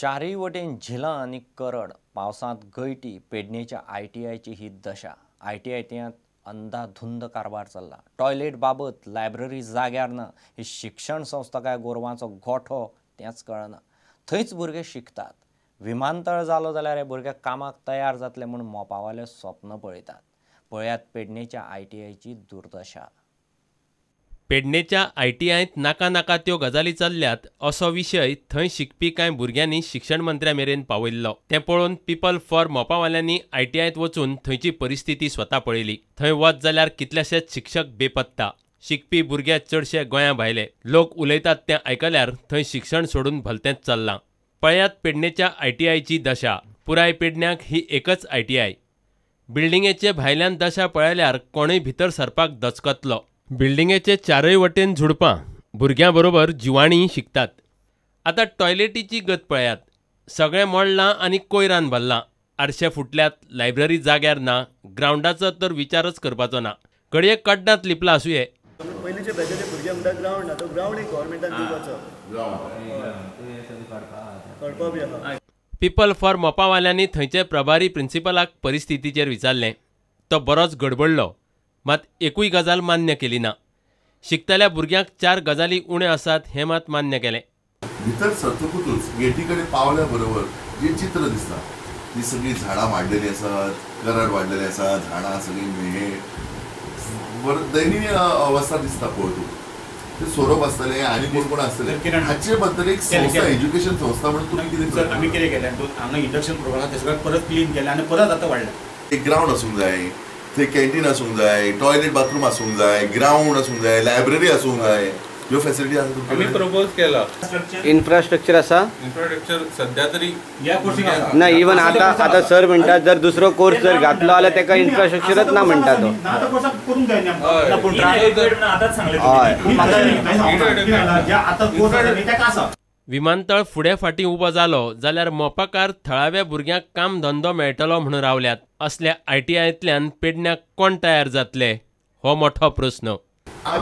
चारय वटेन झिलां आनी करड, पावसांत गळटी. पेडणेच्या आयटीआयची ही दशा. आयटीआयंत अंधाधुंद कारभार चल्ला. टॉयलेट बाबत, लायब्ररी जाग्यार ना. ही शिक्षण संस्था काय गोरवांचो गोठो तेंच कळना. थंयच भुरगे शिकतात. विमानतळ जालो जाल्यार हे भुरगे कामाक तयार जातले म्हूण मोपावाले स्वप्न पळयतात. पळयात पेडणेच्या आयटीआयची दुर्दशा. पेडणेच्या आयटीआयंत नाका नाका त्यो गजाली चल्ल्यात असो विशय थंय शिकपी कांय भुरग्यांनी शिक्षण मंत्र्या मेरेन पावयल्लो. तें पळोवन पीपल फॉर मोपावाल्यांनी आयटीआयंत वचून थंयची परिस्थिती स्वता पळयली. थंय वच जाल्यार कितलेशेच शिक्षक बेपत्ता. शिकपी भुरगे चडशे गोंया भायले. लोक उलयतात तें आयकल्यार थंय शिक्षण सोडून भलतेंच चल्लां. पळयात पेडणेच्या आयटीआयची दशा. पुराय पेडण्याक ही एकच आयटीआय. बिल्डिंगेचे भायल्यान दशा पळयल्यार कोणूय भितर सरपाक दचकतलो. बिल्डिंगेचे चारय वटेन झुडपां, भुरग्यां बरोबर जिवाणीं शिकतात. आतां टॉयलेटीची गत पळयात. सगळें मोडलां आनी कोयरान भरलां. आरशे फुटल्यात, लायब्ररी जाग्यार ना, ग्रावंडाचो तर विचारच करपाचो ना. घडये कड्डांत लिपला आसुये. पयलींचे बॅचेचे भुरगे म्हणटा ग्रावंड ना, तो ग्रावंड एक गव्हर्मेंटान दिवपाचो. पीपल फॉर मोपावाल्यांनी थंयचे प्रभारी प्रिन्सिपलाक परिस्थितीचेर विचारलें. तो बरोच गडबडलो, मात एकूय गजाल मान्य केली ना. शिकतल्या भुरग्यांक चार गजाली उण्यो आसात हें मात मान्य केलें. भितर सरतकूच गेटी कडेन पावल्या बरोबर जें चित्र दिसता, ती सगळीं झाडां वाडलेलीं आसात, करड वाडलेले आसा, झाडां सगळीं हे बरं दयनीय अवस्था दिसता पळोवंक. ते सोरोप आसतले आनी कोण कोण आसतले हाचे बद्दल एक संस्था, एज्युकेशन संस्था म्हणून तुमी कितें सर आमी कितें केलें, हांगा इंडक्शन प्रोग्राम आसा ते सगळें परत क्लीन केलें आनी परत आतां वाडलें. एक ग्रावंड आसूंक जाय, थंय कॅन्टीन आसूंक जाय, टॉयलेट बाथरूम आसूंक जाय, ग्रावंड आसूंक जाय, लायब्ररी आसूंक जाय. ह्यो फॅसिलिटी आसा तुमचे आमी प्रपोज केला. इन्फ्रास्ट्रक्चर आसा, इन्फ्रास्ट्रक्चर सध्या तरी ना. इवन आतां आतां सर म्हणटा जर दुसरो कोर्स जर घातलो जाल्यार ताका इन्फ्रास्ट्रक्चरच ना म्हणटा तो. विमानतळ फुडें फाटीं उबो जालो जाल्यार मोपाकार थळाव्या भुरग्यांक काम धंदो मेळटलो म्हणून रावल्यात. असल्या आयटीआयंतल्यान पेडण्याक कोण तयार जातले हो मोठो प्रस्न.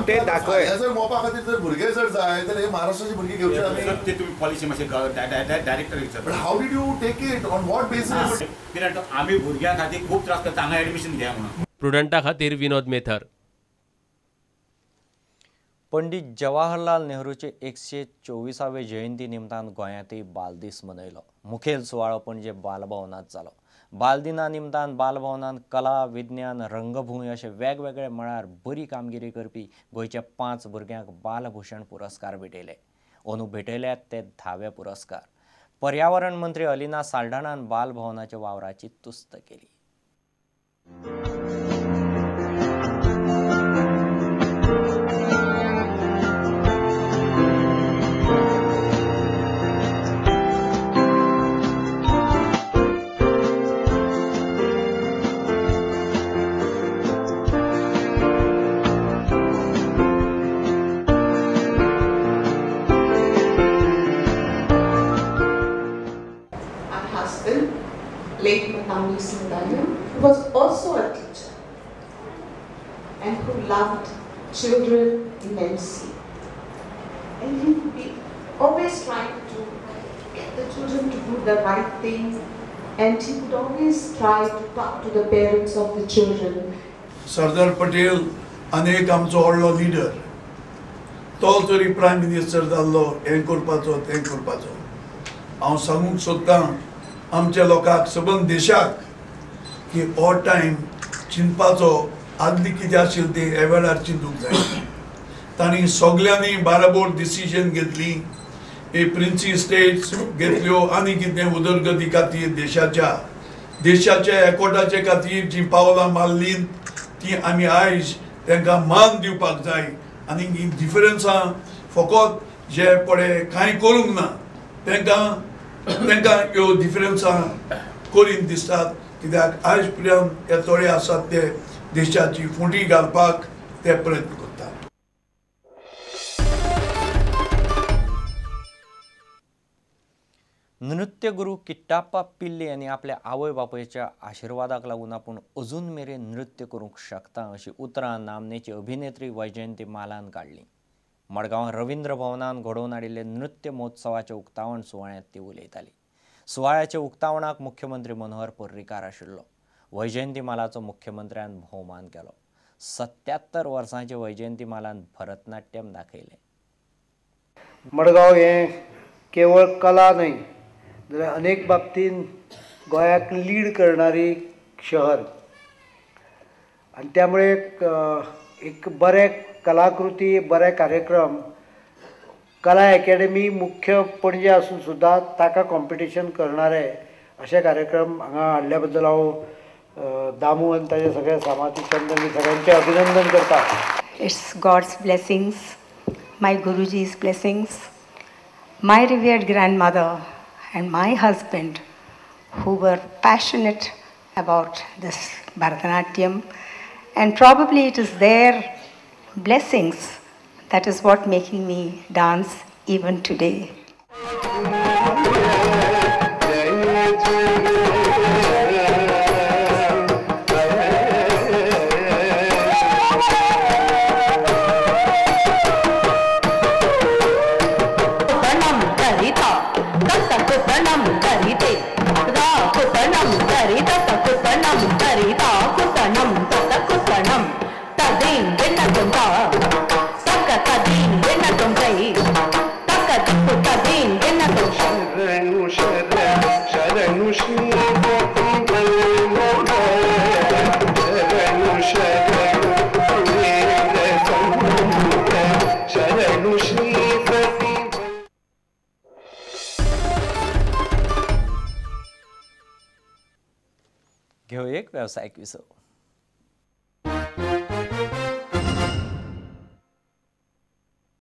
ते दाखय जर मोपा खातीर जर भुरगे जर जाय तर हे महाराष्ट्राचे भुरगे घेवचे आमी. ते तुम्ही पॉलिसी मातशें डायरेक्टर विचार. But how did you take it, on what basis? कित्याक आमी भुरग्यां खातीर खूब त्रास करता, हांगा एडमिशन घ्या म्हणून. प्रुडंटा खातीर विनोद मेथर. पंडित जवाहरलाल नेहरूचे 124वे जयंती निमतान गोंयांतय बालदीस मनयलो. मुखेल सुवाळो पणजे बालभवनांत जालो. बालदिना निमतान बालभवनांत कला, विज्ञान, रंगभूंय अशे वेगवेगळे मळार बरी कामगिरी करपी गोंयच्या 5 भुरग्यांक बालभूषण पुरस्कार भेटयले. अंदू भेटयल्यात ते 10वे पुरस्कार. पर्यावरण मंत्री अलिना साल्ढाणान बालभवनाच्या वावराची तुस्त केली. Late Matami Sundaya, who was also a teacher and who loved children immensely. And he would be always trying to get the children to do the right thing, and he would always try to talk to the parents of the children. Sardar Patel अनेक आमचो व्हडलो leader, तो तरी prime minister जाल्लो, हें करपाचो तें करपाचो. हांव सांगूंक सोदतां आमच्या लोकांक, सबंद देशाक, की हो टायम चिंतपाचो आदली कितें आशिल्ली ती ह्या वेळार चिंतूंक जाय. तांणी सगल्यांनी बाराबोर डिसिजन घेतली, हे प्रिन्सी स्टेट्स घेतल्यो आनी कितें उदरगती खातीर, देशाच्या देशाच्या एकवटाचे खातीर जी पावलां मारलीं ती आमी आयज तांकां मान दिवपाक जाय. आनी ही डिफरन्सां फकत जे पळय कांय करूंक ना तांकां तांकां ह्यो डिफरन्सां करीन दिसतात, कित्याक आयज पर्यंत हे थोडे आसात ते देशाची फुटी घालपाक ते प्रयत्न करतात. नृत्यगुरू किट्टाप्पा पिल्ले आनी आपल्या आवय बापायच्या आशिर्वादाक लागून आपूण अजून मेरेन नृत्य करूंक शकता अशी उतरां नामनेची अभिनेत्री वैजयंती मालान काडली. मडगांव रवींद्र भवनान घडोवन हाडिल्ले नृत्य महोत्सवाच्या उक्तावण सुवाळ्यांत ती उलयताली. सुवाळ्याच्या उक्तावणाक मुख्यमंत्री मनोहर पर्रीकार आशिल्लो. वैजयंती मालाचो मुख्यमंत्र्यान भोवमान केलो. 77 वर्सांचे वैजयंती मालान भरतनाट्यम दाखयलें. मडगांव हें केवळ कला न्हय जाल्यार अनेक बाबतीन गोंयाक लीड करणारी शहर आनी त्यामुळे एक बरे कलाकृती, बरे कार्यक्रम, कला एकेडमी मुख्य पणजे आसून सुद्दां ताका कॉम्पिटिशन करणारे अशे कार्यक्रम हांगा हाडल्या बद्दल हांव दामू आनी ताजे सगळे सामाती चंदन सगळ्यांचें अभिनंदन करता. It's God's blessings, my Guruji's blessings, my revered grandmother and my husband who were passionate about this Bharatanatyam, and probably it is their blessings that is what making me dance even today. घेऊ एक व्यावसायिक विसव.